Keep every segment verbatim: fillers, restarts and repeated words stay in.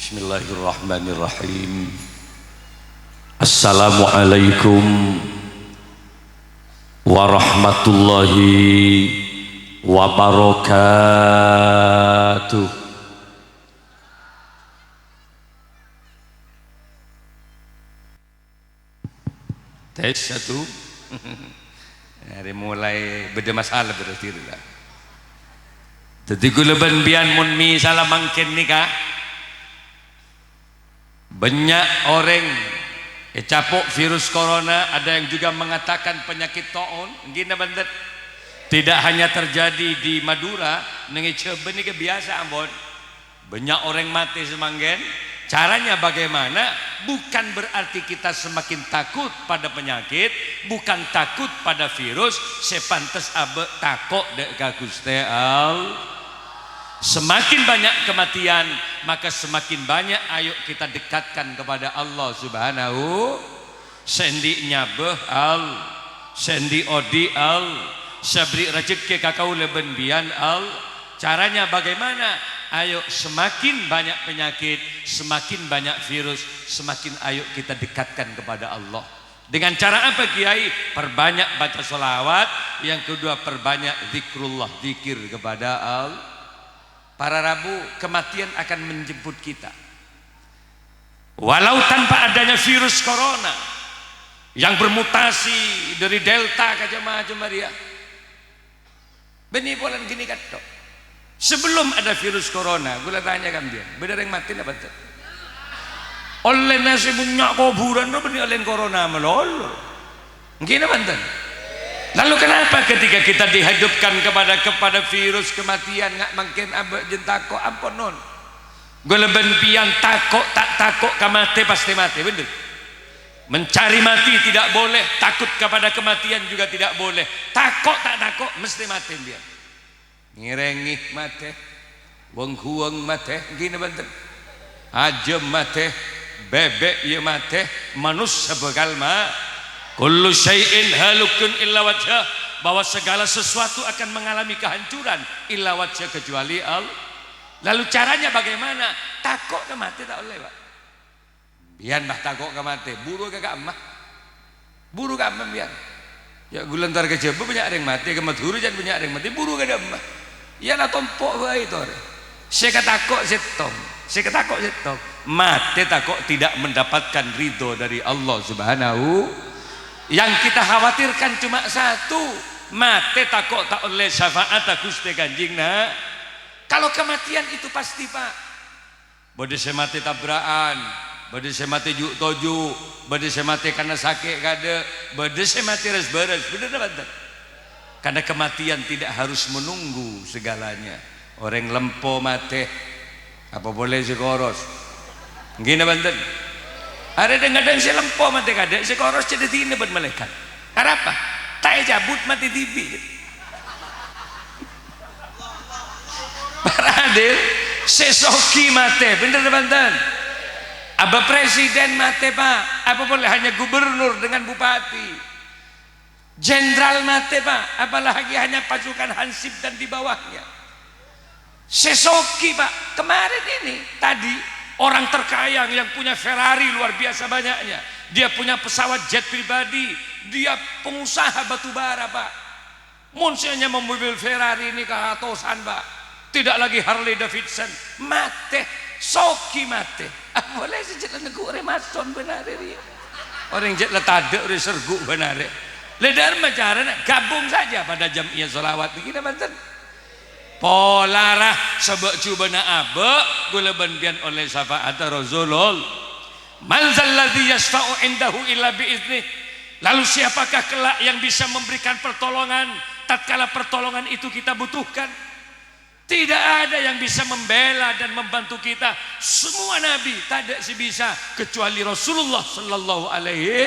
Bismillahirrahmanirrahim. Assalamualaikum warahmatullahi wabarakatuh. Tes satu. Arè mulai bâdâ masalah berarti la. Dhâddhi ghulâ bân biyân mon misalla mangkèn nèka, bânnya' orèng ècapo' virus corona, ada yang juga mengatakan penyakit taun, èngghi napa bhunten? Tidak hanya terjadi di Madura, neng è Jhâbâ nèka biyasa ampon. Bânnya' orèng matè samangkèn. Caranya bagaimana? Bukan berarti kita semakin takut pada penyakit, bukan takut pada virus, sè pantes abâ' tako' dâ' ka Ghustè All-, Semakin banyak kematian, maka semakin banyak ayo kita dekatkan kepada Allah Subhanahu. Sè andi' nyabâ, All. Sè andi' odi', All. Sè aberri' rajhekkè ka kaulâ bân biyân, All. Caranya bagaimana? Ayo, semakin banyak penyakit, semakin banyak virus, semakin ayo kita dekatkan kepada Allah. Dengan cara apa, Kiai? Perbanyak baca sholawat. Yang kedua, perbanyak zikrullah, zikir kepada Allah. Para rabu, kematian akan menjemput kita. Walau tanpa adanya virus corona yang bermutasi dari Delta ka jemma-jemma rèya. Bânnè polana ghânèka tok. Sebelum ada virus corona, ghulâ tanya ka biyân, bâdâ orèng matè napa bhunten? Ollèna sè bânnya' kobhurân rowa bânnè ollèna corona malolo. Èngghi napa bhunten? Lalu kenapa ketika kita dihadapkan kepada, kepada virus kematian, nga' mangkèn abâ' jhân tako', ampon, non? Ghulâ bân biyân tako' ta' tako' ka matè, pastè matè, bhender? Mencari mati tidak boleh, takut kepada kematian juga tidak boleh. Tako' ta' tako', mestè matè biyân. Ngèrèngè matè, weng-ghuweng matè, èngghi napa bhunten? Ajâm matè, bèbèk iyâ matè, manossa bhâkal ma-, "Kullu syai'in halikun illa wajhah," bahwa segala sesuatu akan mengalami kehancuran, illa wajhah, kecuali Allah. Lalu caranya bagaimana? Tako' ka matè ta' ollè, Pak. Biyân, bâh, tako' ka matè, buru ka ka'emma. Buru ka'emma biyân. Yâ, ghulâ entar ka Jhâbâ bânnya' orèng matè, ka Madhurâ jhân bânnya' orèng matè, buru ka dâ'emma. Yâ, la tompo' bhâi torè. Sè katako' sèttong, sè katako' sèttong. Matè tako' tidak mendapatkan ridho dari Allah Subhanahu. Yang kita khawatirkan cuma satu, matè tako' ta' ollè syafa'atta Ghustè Kanjeng Na-, Kalau kematian itu pasti, Pak. Bâdâ sè matè tabra'an, bâdâ sè matè ju'-toju', bâdâ sè matè karna sakè' kadâ', bâdâ sè matè ras-bâras, bhender napa bhunten? Karena kematian tidak harus menunggu segalanya. Orèng lempo matè, apa polè sè koros? Èngghi napa bhunten? Arè dhâng-kadhâng sè lempo matè kadâ', sè koros cè' dhâddhina bân malaèkat. Arapa? Ta' ècabut matè dhibi'. Para hadir, sè soghi matè, bhender napa bhunten? Abâ presiden matè, Pak, apa polè hanya gubernur dengan bupati. Jenderal matè, Pak, apalagi hanya pasukan hansip dan di bawahnya. Sè soghi, Pak, kemarin ini, tadi, orang terkaya yang punya Ferrari luar biasa banyaknya. Dia punya pesawat jet pribadi, dia pengusaha batu bara, Pak. Mon sè nyama mobil Ferrari nèka atosan, Pak. Tidak lagi Harley Davidson. Matè, soghi matè. Ah, polè sè cè' la neggu' rè mason bân arè rèya. Orèng cè' la tadâ' rè sergu' bân arè. Lè dâ'remma carana gabung saja pada jam'iyah sholawat nèka, bhunten? Polara sabâ' jhubâna abâ', ghulâ bân biyân ollè syafa'atta Rasulullah. "Man dzalladzi yasyfa'u 'indahu illa bi idznih." Lalu siapakah kelak yang bisa memberikan pertolongan tatkala pertolongan itu kita butuhkan? Tidak ada yang bisa membela dan membantu kita. Semua nabi, tadâ' sè bisa kecuali Rasulullah sallallahu alaihi.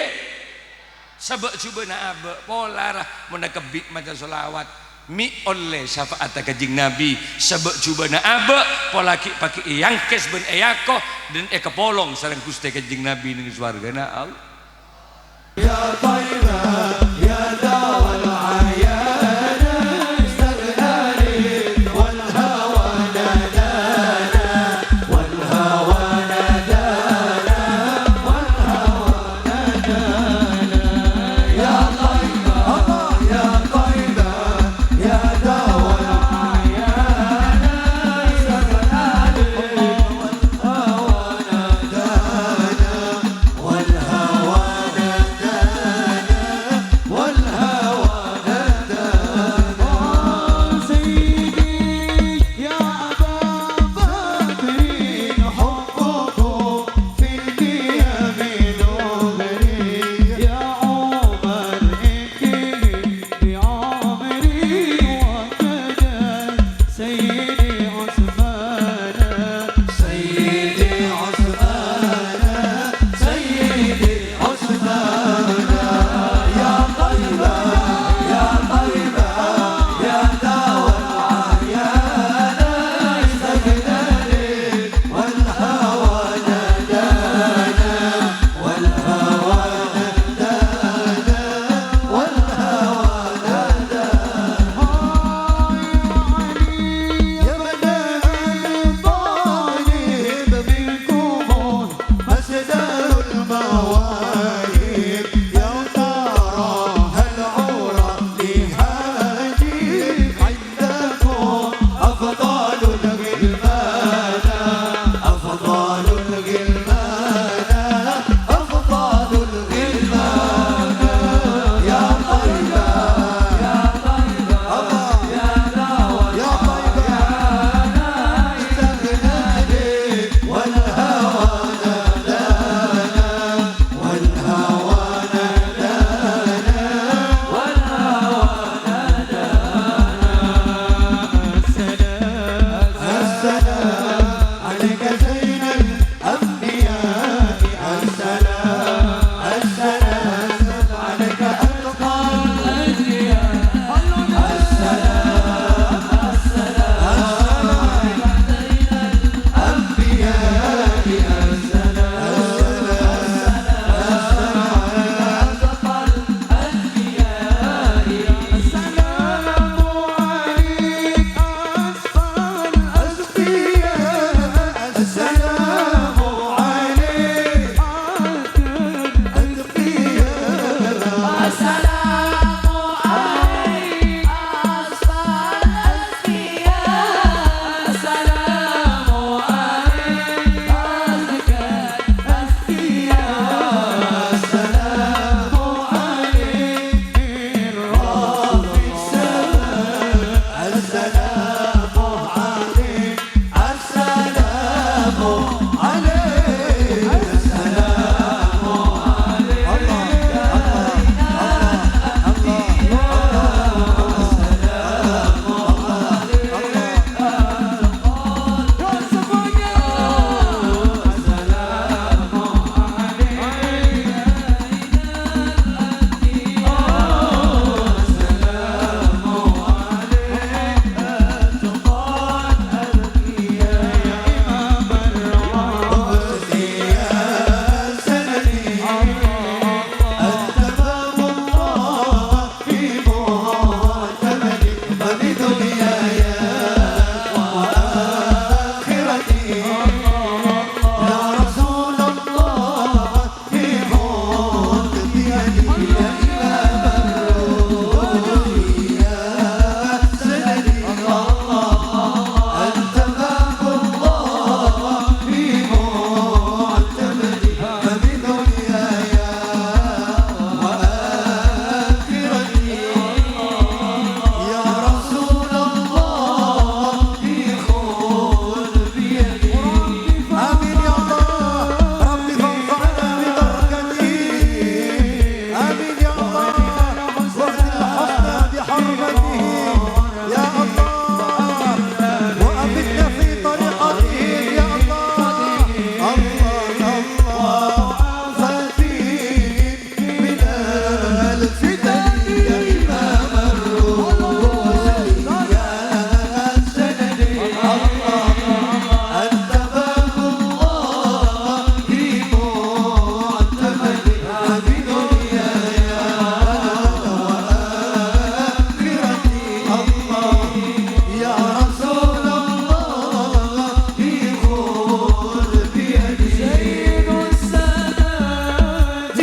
Sabâ' jhubâna abâ', polara mon kabbhi maca sholawat, mè' ollè syafa'atta Kanjeng Nabi. Sabâ' jhubâna abâ', pola ghi' paghi' èangkès bân èako, dan èkapolong sareng Ghustè Kanjeng Nabi neng sowargana Allah. آمين يا الله. رب ارفعنا ببركته. آمين يا الله. واهدنا الحسنى بحرمته يا الله. وأمتنا في طريقته يا الله. الله، الله. من الفتن يا إمام الرسل يا سندي. الله، أنت باب الله في معتمدي. في دنياي وآخرتي. الله، يا رسول الله، خذ بيدي. سيد السادات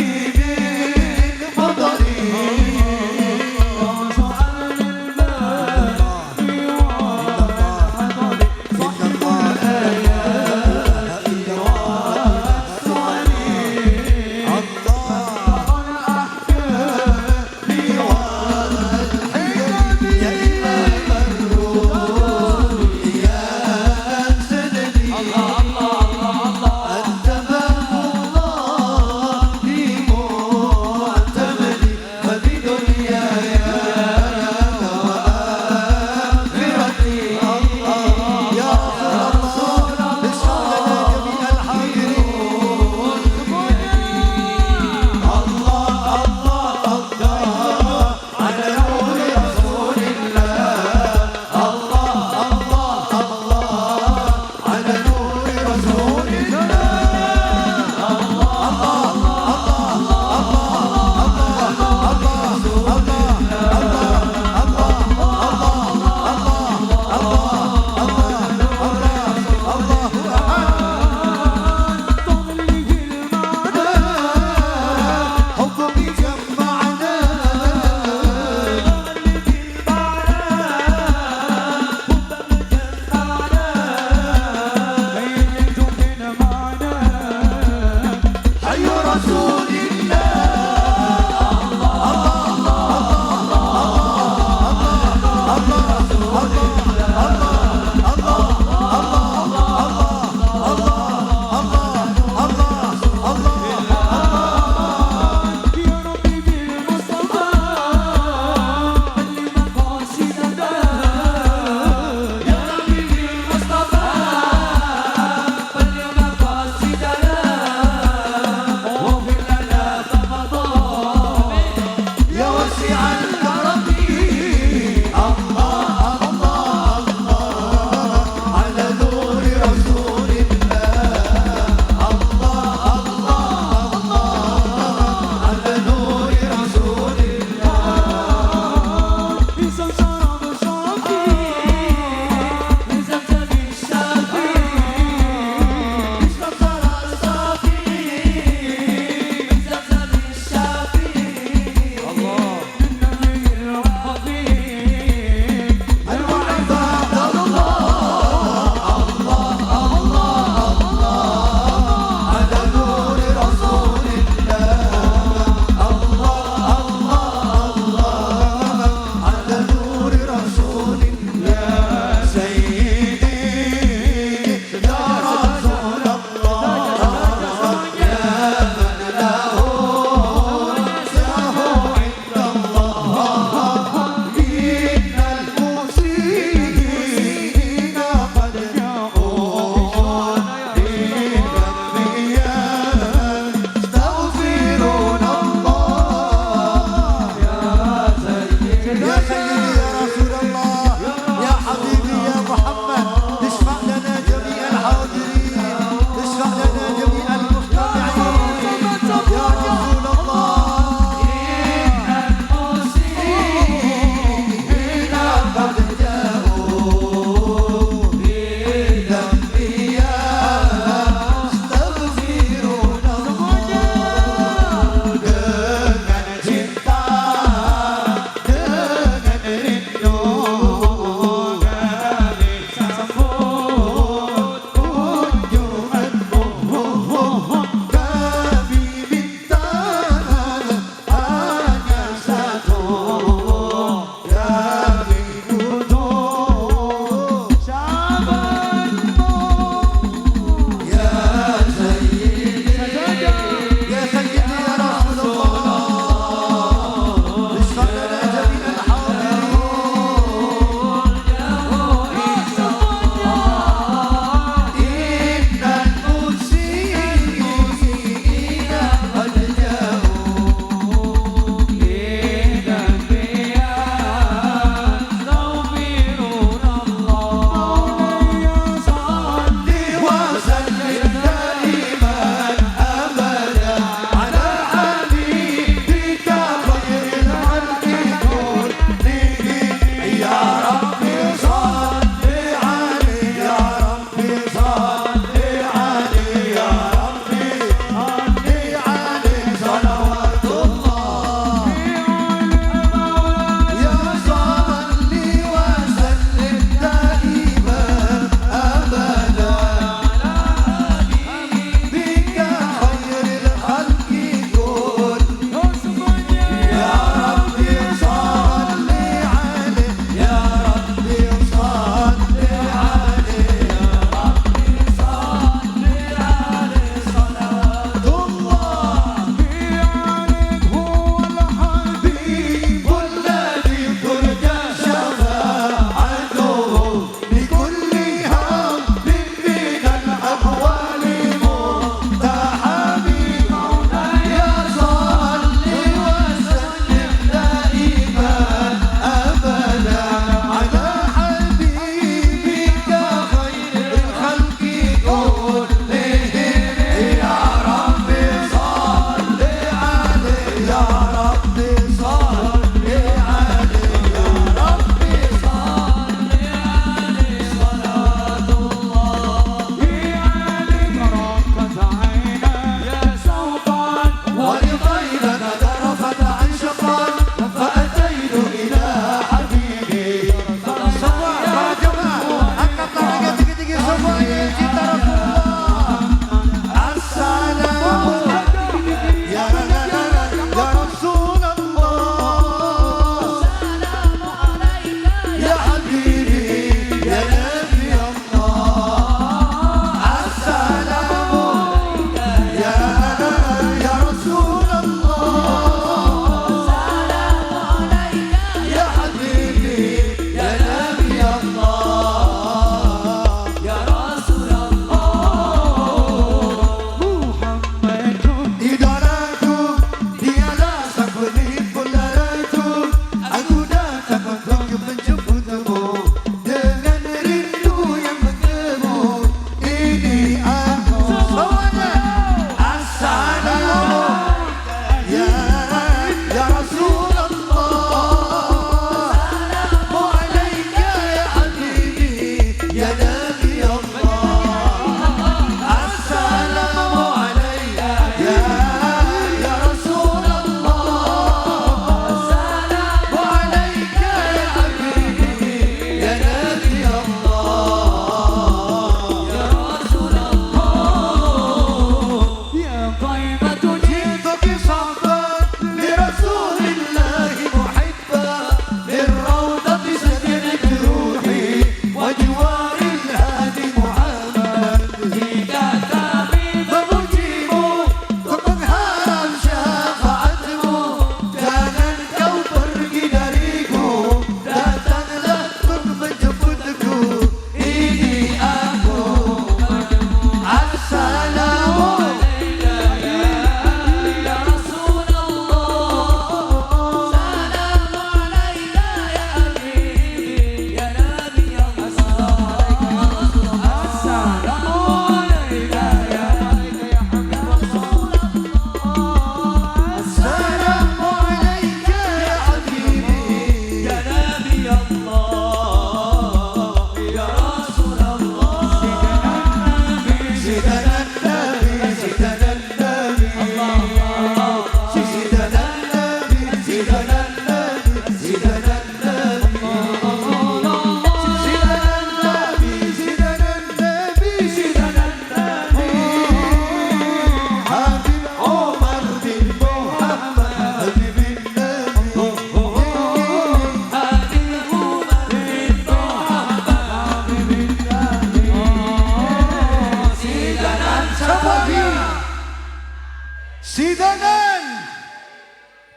Sidanan.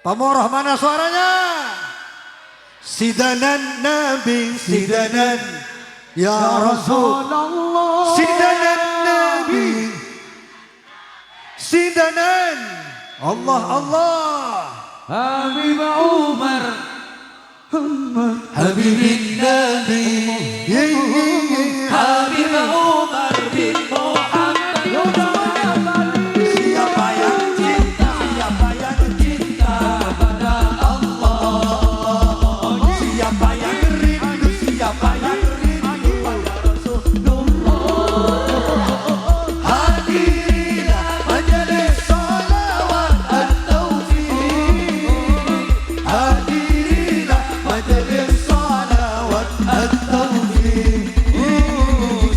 Pamoroh, mana suaranya? Sidanan Nabi, sidanan. Ya Rasulullah. Sidanan Nabi. Sidanan. Allah, Allah. Habib Umar. Habibin Nabi. Habib Umar bin Muhammad. Siapa yang cinta, siapa yang cinta kepada Allah? Siapa yang rindu, siapa yang rindu pada Rasulullah? Hadirilah majelis shalawat at-taufiq. Hadirilah majelis shalawat at-taufiq.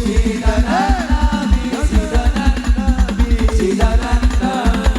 Sidana Nabi, sidana Nabi, sidana Nabi.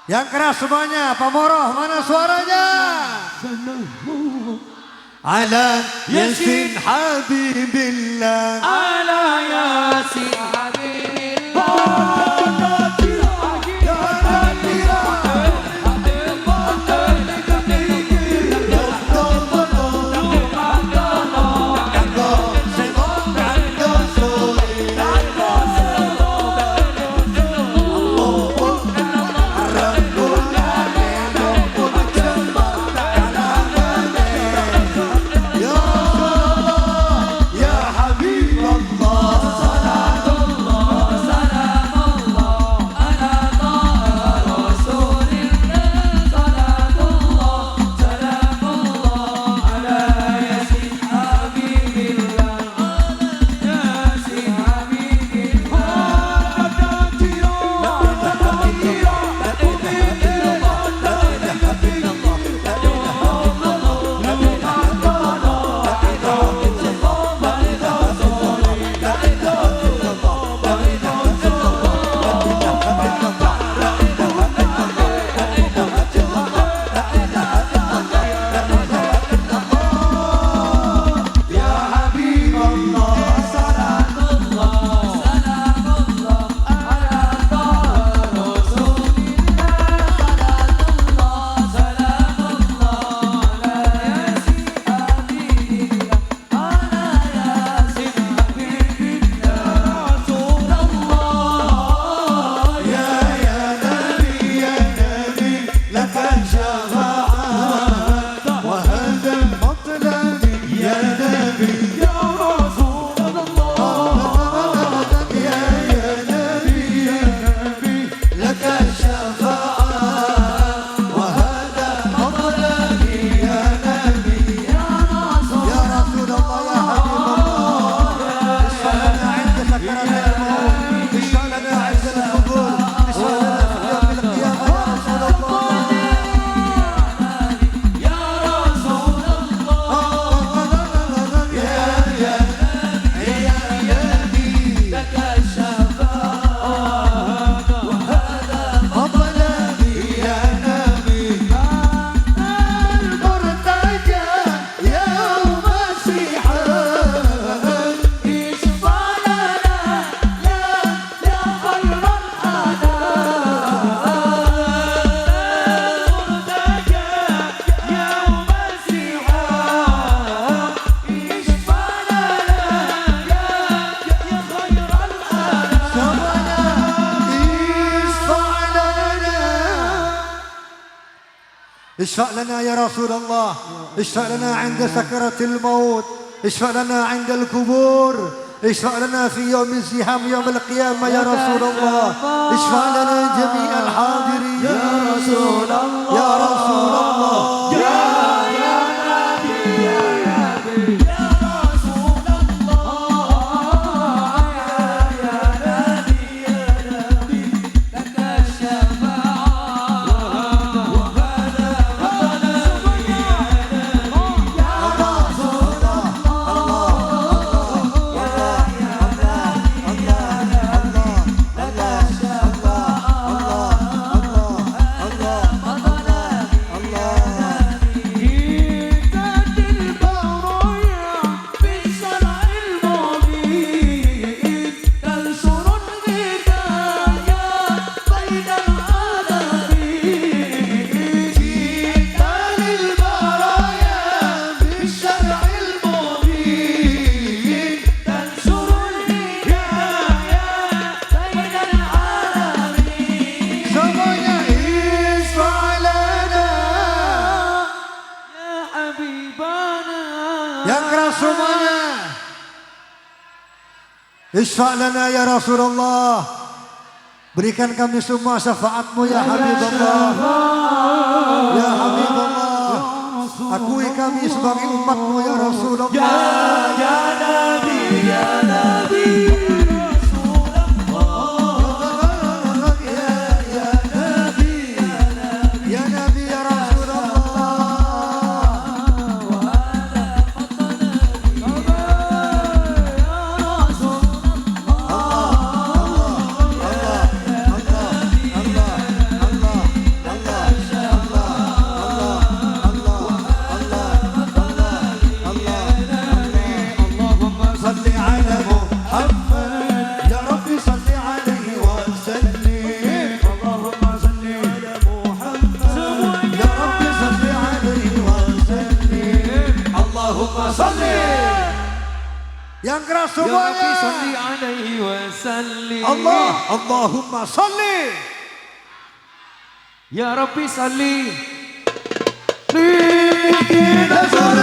Yang keras semuanya, pamoroh, mana suaranya? Ala Yasin Habibillah. Ala Yasin Habibillah. اشفع لنا يا رسول الله، اشفع لنا عند سكرات الموت، اشفع لنا عند القبور، اشفع لنا في يوم الزحام يوم القيامة يا رسول الله، اشفع لنا جميع الحاضرين. يا رسول الله، يا رسول الله، يا، يا نبي، يا نبي، يا رسول الله، يا، يا نبي، يا نبي. بالشرع المبين تنشر الهداية بين العالمين. جئت للبرايا بالشرع المبين تنشر الهداية بين العالمين. Semuanya, اشفع لنا. Ya Habibana. Yang keras semuanya. اشفع لنا يا رسول الله. Berikan kami semua syafaat-Mu, ya Habiballah. Ya Habiballah. Akui kami sebagai umat-Mu, ya Rasulullah. Ya, ya Nabi, ya Nabi. Ya, ya Nabi, ya Nabi. Ya Nabi, ya Rasulullah. اللهم صل على محمد. يا رب صل عليه وسلم. اللهم صل على محمد. يا رب صل عليه وسلم. اللهم صل. Yang keras semuanya. Ya Rabbi salli alaihi wa sallim. Allah, Allahumma salli. Ya Rabbi salli. Niki nasrul